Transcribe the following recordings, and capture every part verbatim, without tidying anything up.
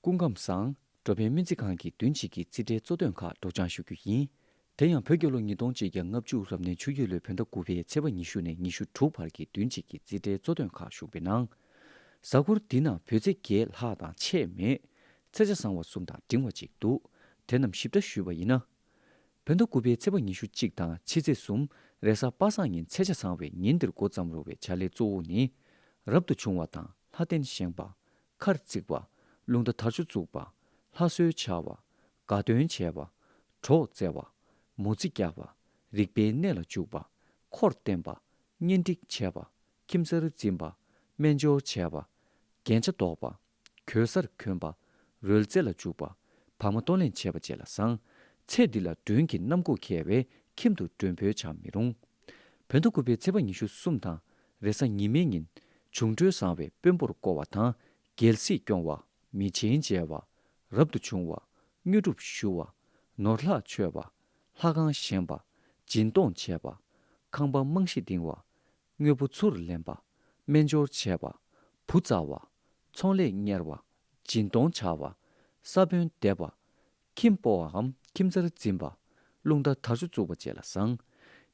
སྐུ་ཁམས་བཟང་། འགྲོ་ཕན་སྨན་རྩིས་ཁང་གི་བདུན་གཅིག་གི་རྩིས་ཁྲའི་གཙོ་དོན་ཁག་སྒྲོག་སྦྱང་ཞུ་རྒྱུ་ཡིན། དེ་ཡང་བོད་རྒྱལ་ལོ་ཉིས་སྟོང་གཅིག་བརྒྱ་ལྔ་བཅུ་རབ་གནས་ཆུ་རྒྱུས་ལོའི་བོད་ཟླ་དགུ་པའི་ཚེས་པ་ཉི་ཤུ་ནས་ཉི་ཤུ་དྲུག་བར་གྱི་བདུན་གཅིག་གི་རྩིས་ཁྲའི་གཙོ་དོན་ཁག་ཞུགས་པའི་ནང་། གཟའ་འཁོར་འདི་ནང་བོད་ཚེས་བརྒྱད་ལྷག་དང་ཆད་མེད། ཚེས་ཆ་བཟང་བ་གསུམ་དང་འབྲིང་བ་གཅིག་འདུག་དེ་རྣམས་ཞིབ་ཕྲ་ཞུས་པ་ཡིན་ན། བོད་ཟླ་དགུ་པའི་ཚེས་པ་ཉི་ཤུ་གཅིག་དང་ཕྱི་ཚེས་གསུམ། རེས་གཟའ་པ་སངས་ཉིན་ཚེས་ཆ་བཟང་བའི་ཉིན་འདིར་འགོ་བརྩམ་རུང་བའི་བྱ་ལས་གཙོ་བོ་ནི། རབ་ཏུ་བྱུང་བ་དང་ལྷ་རྟེན་བཞེངས་པ། མཁར་བརྩིགས་པ། རླུང་རྟ་དར་ལྕོག་བཙུགས་པ། ལྷ་གསོལ་བྱ་བ། དགའ་སྟོན་བྱས་པ། གྲོགས་བཙལ་བ། མོ་རྩིས་རྒྱག་པ། རིག་པའི་གནས་ལ་འཇུག་པ། འཁོར་བསྟེན་པ། གཉེན་སྒྲིག་བྱས་པ། ཁྱིམ་གསར་འཛིན་པ། སྨན་སྦྱོར་བྱས་པ། རྒྱན་ཆ་འདོགས་པ། གོས་གསར་གོན་པ། རོལ་རྩེད་ལ་འཇུག་པ། བག་མ་གཏོང་ལེན་བྱས་པ་བཅས་ལ་བཟང་། ཚེས་འདི་ལ་མགྲོན་གྱི་རྣམ་སྒོ་འཁེལ་བས་ཁྱིམ་དུ་མགྲོན་འབོད་བྱ་མི་རུང་། བོད་ཟླ་དགུ་པའི་ཚེས་པ་ཉི་ཤུ་གསུམ་དང་། རེས་གཟའ་ཉི་མའི་ཉིན། འབྱུང་འཕྲོད་བཟང་བས་དཔོན་པོར་བསྐོ་བ་དང་། རྒྱལ་སྲིད་སྐྱོང་བ། མི་ཆེན་མཇལ་བ། རབ་ཏུ་བྱུང་བ། དངོས་གྲུབ་ཞུ་བ། ནོར་ལྷག་མཆོད་པ། ལྷ་ཁང་བཞེངས་པ། སྦྱིན་གཏོང་བྱས་པ། ཁང་པ་རྨང་གཞི་འདིང་བ། དངོས་པོ་ཚུར་ལེན་པ། སྨན་སྦྱོར་བྱས་པ། བུ་བཙའ་བ། ཚོང་ལས་གཉེར་བ། སྦྱིན་གཏོང་བྱ་བ། ས་བོན་འདེབས་པ། ཁྱིམ་སྤོ་བའམ་ཁྱིམ་ཚར་འཛིན་པ། རླུང་རྟ་དར་ལྕོག་བཙུགས་པ་བཅས་ལ་བཟང་།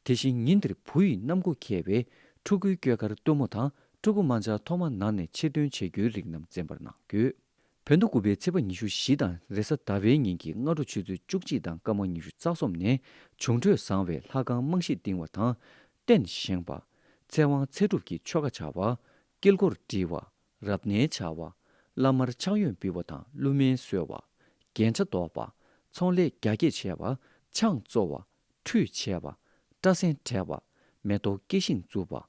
དེ་བཞིན་ཉིན་འདིར་བུ་ཡི་རྣམ་སྒོ་འཁེལ་བས་ཕྲུ་གུའི་སྐྱོ་གར་སྟོན་མོ་དང་ཕྲུ་གུ་མ་འཇགས་ཐོག་མ་ནང་ནས་ཕྱིར་ཐོན་བྱེད་རྒྱུའི་རིགས་རྣམས་འཛེམ་པར་གནང་དགོས། བོད་ཟླ་དགུ་པའི་ཚེས་པ་ཉི་ཤུ་བཞི་དང་རེས་གཟའ་ཟླ་བའི་ཉིན་གྱི་སྔ་དྲོ་ཆུ་ཚོད་བཅུ་གཅིག་དང་སྐར་མ་ཉི་ཤུ་རྩ་གསུམ་ནས་འབྱུང་འཕྲོད་བཟང་བའི་ལྷ་ཁང་རྨང་གཞི་འདིང་བ་དང་། རྟེན་བཞེངས་པ། ཚེ་དབང་ཚེ་སྒྲུབ་ཀྱི་ཆོ་ག་བྱ་བ། དཀྱིལ་འཁོར་འབྲི་བ། རབ་གནས་བྱ་བ། བླ་མར་ཕྱག་གཡོན་འབུལ་བ་དང་ཀླུ་སྨན་གསོལ་བ། རྒྱན་ཆ་འདོགས་པ། ཚོང་ལས་རྒྱ་སྐྱེད་བྱས་པ། ཆང་བཙོ་བ། ཁྲུས་བྱས་པ། སྐྲ་སེན་བྲེག་པ། མེ་ཏོག་སྐྱེ་ཤིང་བཙུགས་པ།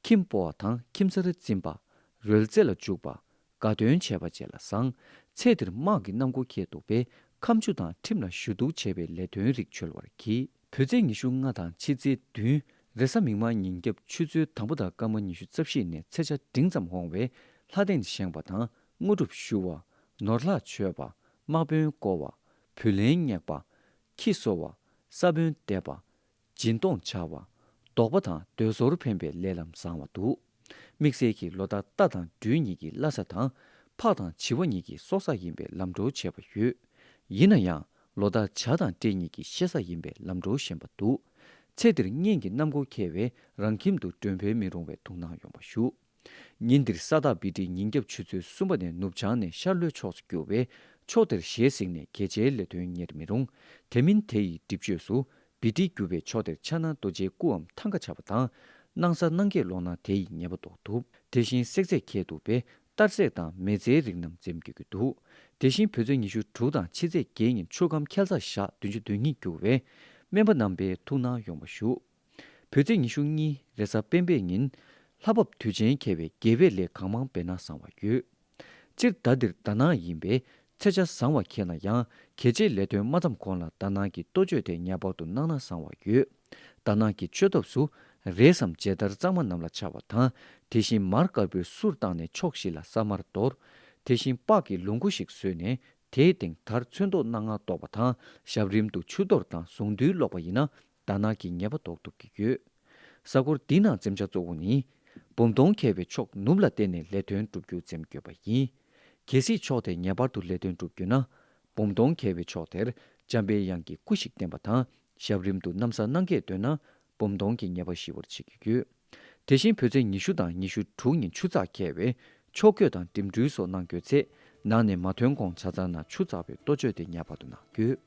ཁྱིམ་སྤོ་བ་དང་ཁྱིམ་ཚར་འཛིན་པ། རོལ་རྩེད་ལ་འཇུག་པ། དགའ་སྟོན་བྱས་པ་བཅས་ལ་བཟང་། ཚེས་འདིར་དམག་གི་རྣམ་སྒོ་འཁེལ་འདུག་པས་ཁ་མཆུ་དང་ཁྲིམས་ལ་ཞུ་གཏུག་བྱས་པའི་ལས་དོན་རིགས་འཆོལ་བར་གྱིས། བོད་ཚེས་ཉི་ཤུ་ལྔ་དང་ཕྱི་ཚེས་བདུན། རེས་གཟའ་མིག་དམར་ཉིན་རྒྱབ་ཆུ་ཚོད་དང་པོ་དང་སྐར་མ་ཉི་ཤུ་རྩ་བཞི་ནས་ཚེས་ཆ་འབྲིང་ཙམ་འོང་བས་ལྷ་རྟེན་བཞེངས་པ་དང་དངོས་གྲུབ་ཞུ་བ། ནོར་ལྷག་མཆོད་པ། དམག་དཔོན་བསྐོ་བ། བུ་ལོན་བསྙེགས་པ། ཁྱི་གསོ་བ། ས་བོན་འདེབས་པ། སྦྱིན་གཏོང་བྱ་བ། ལྡོག་པ་དང་སྡོད་ཟོར་འཕེན་པའི་ལས་ལམ་བཟང་བ་འདུག་དམིགས་བསལ་གྱིས་ལོ་ཟླ་རྟ་དང་སྦྲུལ་གཉིས་ཀྱི་བླ་གཟའ་དང་། ཕག་དང་བྱི་བ་གཉིས་ཀྱི་སྲོག་གཟའ་ཡིན་པས་ལམ་འགྲོ་བྱེད་པ་ཡོད། ཡིན་ན་ཡང་ལོ་ཟླ་བྱ་དང་སྤྲེལ་གཉིས་ཀྱི་གཤེད་གཟའ་ཡིན་པས་ལམ་འགྲོ་ཞན་པ་འདུག་ཚེས་འདིར་གཉེན་གྱི་རྣམ་སྒོ་འཁེལ་བས་རང་ཁྱིམ་དུ་མགྲོན་འབོད་མི་རུང་བའི་ཐུགས་སྣང་ཡོང་བ་ཞུ། ཉིན་འདིར་ས་བདག་བི་ཏྲི་ཉིན་རྒྱབ་ཆུ་ཚོད་གསུམ་པ་ནས་ནུབ་བྱང་ནས་ཤར་ལྷོའི་ཕྱོགས་སུ་རྒྱུ་བས་ཕྱོགས་དེར་ཞལ་གཟིགས་ནས་གལ་ཆེའི་ལས་དོན་གཉེར་མི་རུང་། དེ་མིན་དེ་ཡི་སྒྲིབ་བཅོས་སུ་བི་ཏྲི་རྒྱུ་བས་ཕྱོགས་དེར་ཕྱག་ན་རྡོ་རྗེའི་སྐུའམ་ཐང་ག་བྱ་བ་དང་། སྣང་ས་སྣང་གས་ལོག་ན་དེ་ཡི་ཉེས་པ་ཟློག་ཐུབ། དེ་བཞིན་བསྲེག་རྫས་འཁེལ་འདུག་པས་གཏར་རྫས་དང་མེ་རྫའི་རིགས་རྣམས་འཛེམ་དགོས་ཀྱི་འདུག་དེ་བཞིན་བོད་ཚེས་ཉི་ཤུ་དྲུག་དང་ཕྱི་ཚེས་བརྒྱད་ཉིན་ཆུ་ཁམས་ཁྱད་མཚར་ཞག་བདུན་ཅུ་དོན་གཉིས་རྒྱུ་བས་སྨན་པ་རྣམ་པའི་ཐུགས་སྣང་ཡོང་བ་ཞུ། བོད་ཚེས་ཉི་ཤུ་གཉིས་རེས་གཟའ་སྤེན་པའི་ཉིན། ལྷ་བབས་དུས་ཆེན་འཁེལ་བས་དགེ་བའི་ལས་གང་མང་འབད་ན་བཟང་བ་ཡོད། སྤྱིར་ཟླ་འདིར་ཟླ་ནག་ཡིན་པས་ཚེས་ཆ་བཟང་བ་འཁེལ་ན་ཡང་གལ་ཆེའི་ལས་དོན་མ་བརྩམས་གོང་ལ་ཟླ་ནག་གི་གཏོ་བཅོས་དེ་ངེས་པར་དུ་གནང་ན་བཟང་བ་ཡོད། ཟླ་ནག་གི་མཆོད་ཐབས་སུ་རས་སམ་མཇལ་དར་གཙང་མ་གནམ་ལ་འཕྱར་བ་དང་། དེ་བཞིན་མར་དཀར་པོའི་གསུར་བཏང་ནས་ཕྱོགས་བཞི་ལ་ས་དམར་གཏོར། དེ་བཞིན་སྤགས་ཀྱི་ལོངས་སྐུ་ཞིག་བཟོས་ནས། དེའི་སྟེང་དར་ཚོན་མདོག་སྣ་ལྔ་འདོགས་པ་དང་ཞབས་རིམ་དུ་ཆུ་གཏོར་དང་གཟུངས་འདུས་ཀློག་པ་ཡིན་ན་ཟླ་ནག་གི་ཉེས་པ་ཟློག་ཐུབ་ཀྱི་ཡོད། གཟའ་འཁོར་འདིའི་ནང་འཛེམ་བྱ་གཙོ་བོ་ནི། འབུམ་སྟོང་འཁེལ་བའི་ཕྱོགས་ནུབ་ལ་བལྟས་ནས་ལས་དོན་བསྒྲུབ་རྒྱུ་འཛེམ་དགོས་པ་ཡིན། གལ་སྲིད་ཕྱོགས་དེ་ངེས་པར་དུ་ལས་དོན་བསྒྲུབ་རྒྱུ་ན། འབུམ་སྟོང་འཁེལ་བའི་ཕྱོགས་དེར་འཇམ་པའི་དབྱངས་ཀྱི་སྐུ་ཞིག་བསྟན་པ་དང་ཞབས་རིམ་དུ་གནམ་ས་སྣང་གས་འདོན་ན། འབུམ་སྟོང་གི་ཉེས་པ་ཞི་བར་བྱེད་ཀྱི་ཡོད། དེ་བཞིན་བོད་ཚེས་ཉི་ཤུ་དང་ཉི་ཤུ་དྲུག་ཉིན་ཆུ་ཚགས་འཁེལ་བས་ཕྱོགས་བསྐྱོད་དང་འགྲིམ་འགྲུལ་སོགས་གནང་དགོས་ཚེ། ནང་ནས་མ་ཐོན་གོང་བྱ་ཚང་ནང་ཆུ་ཚགས་པའི་གཏོ་བཅོས་དེ་ངེས་པར་དུ་གནང་དགོས།